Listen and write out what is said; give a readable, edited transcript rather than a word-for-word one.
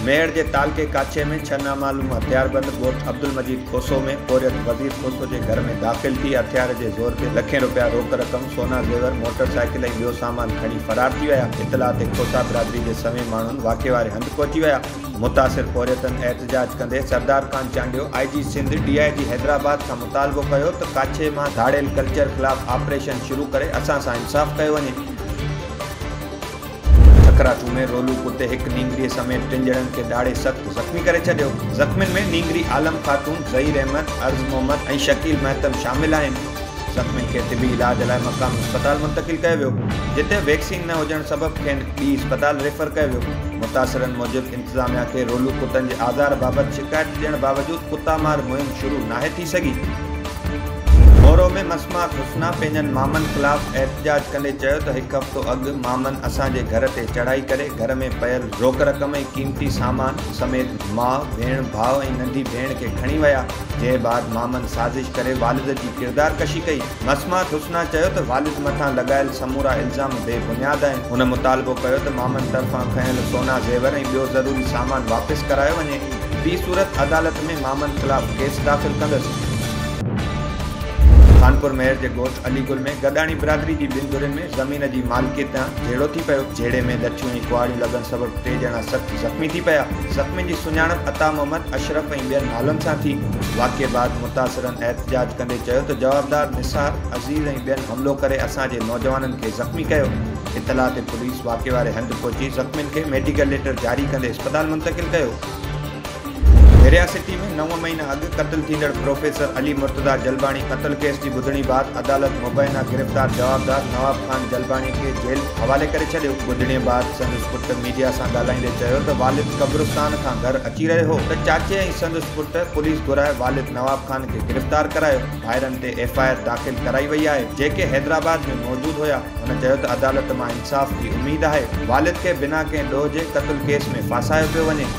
ميهڙ جي تعلقي ڪاڇي ۾ ڇهه نامعلوم هٿياربند ڳوٺ عبدالمجيد کوسو ۾ پورهيت وزير کوسو جي گهر ۾ داخل ٿي هٿيار جي زور تي لکين رپيا روڪ رقم، سونا زيور، موٽر سائيڪل ۽ ٻيو سامان کڻي فرار ٿي ويا. اطلاع تي کوسا برادري جي سوين ماڻهن واقعي واري هنڌ پهچي ويا. متاثر پورهيتن احتجاج ڪندي Sardar Khan Chandio, I G Sindh, D I G Hyderabad کان مطالبو ڪيو ته ڪاڇي مان ڌاڙيل ڪلچر خلاف آپريشن شروع ڪري اسان سان انصاف ڪيو وڃي. ٺڪراٺو ۾ رولو ڪتي هڪ نينگريء سميت ٽن ڄڻن کي ڏاڙهي سخت زخمي ڪري ڇڏيو. زخمين ۾ نينگري عالم خاتون، ظهير احمد، عرض محمد ۽ شڪيل مهتم شامل آهن. زخمين کي طبي علاج لاء مقامي اسپتال منتقل ڪيو ويو، جتي ويڪسين نه هجڻ سبب کين ٻي اسپتال ريفر ڪيو ويو. متاثرن موجب انتظاميا کي رولو ڪتن جي آزار بابت شڪايت ڏيڻ باوجود ڪتا مار مهم شروع ناهي ٿي سگهي. مورو ۾ مسمات حسنا پنهنجن مامن خلاف احتجاج ڪندي چيو ته هڪ هفتو اڳ مامن اسان جي گهر تي چڙهائي ڪري گهر ۾ پيل روڪ رقم ۽ قيمتي سامان سميت ماء، ڀيڻ، ڀاء ۽ ننڍي ڀيڻ کي کڻي ويا، جنهن بعد مامن سازش ڪري والد جي ڪردار ڪشي ڪئي. مسمات حسنا چيو ته والد مٿان لڳايل سمورا الزام بي بنياد آهن. هن مطالبو ڪيو ته مامن طرفان کنيل سونا زيور ۽ ٻيو ضروري سامان واپس ڪرايو وڃي، ٻي صورت عدالت ۾ مامن خلاف ڪيس داخل ڪندس. خانپور مهر جي ڳوٺ علي گل ۾ گڏاڻي برادري جي ٻن ڌرين ۾ زمين جي مالڪي تان جهيڙو ٿي پيو، جهيڙي ۾ لٺيون ۽ ڪهاڙيون لڳڻ سبب ٽي ڄڻا سخت زخمي ٿي پيا، زخمين جي سڃاڻپ عطا محمد، اشرف ۽ ٻين نالن سان ٿي، واقعي بعد متاثرن احتجاج ڪندي چيو ته جوابدار نثار، عزيز ۽ ٻين حملو ڪري اسان جي نوجوانن کي زخمي ڪيو، اطلاع تي پوليس واقعي واري هنڌ پهچي زخمين کي ميڊيڪل ليٽر جاري ڪندي اسپتال منتقل ڪيو. ڀريا سٽي ۾ نو مهينا اڳ قتل ٿيندڙ پروفيسر علي مرتضيٰ جلباڻي قتل ڪيس جي ٻڌڻي بعد عدالت مبينا گرفتار جوابدار نواب خان جلباڻي کي جيل حوالي ڪري ڇڏيو. ٻڌڻي بعد سندس پٽ ميڊيا سان ڳالهائيندي چيو ته والد قبرستان کان گهر اچي رهيو هو ته چاچي ۽ سندس پٽ پوليس گهرائي والد نواب خان کي گرفتار ڪرايو، ڀائرن تي ايف I R داخل ڪرائي وئي آهي جيڪي حيدرآباد ۾ موجود هيا. هن چيو ته عدالت مان انصاف جي اميد آهي، والد کي بنا ڪنهن ڏوهه جي قتل ڪيس ۾ ڦاسايو پيو وڃي.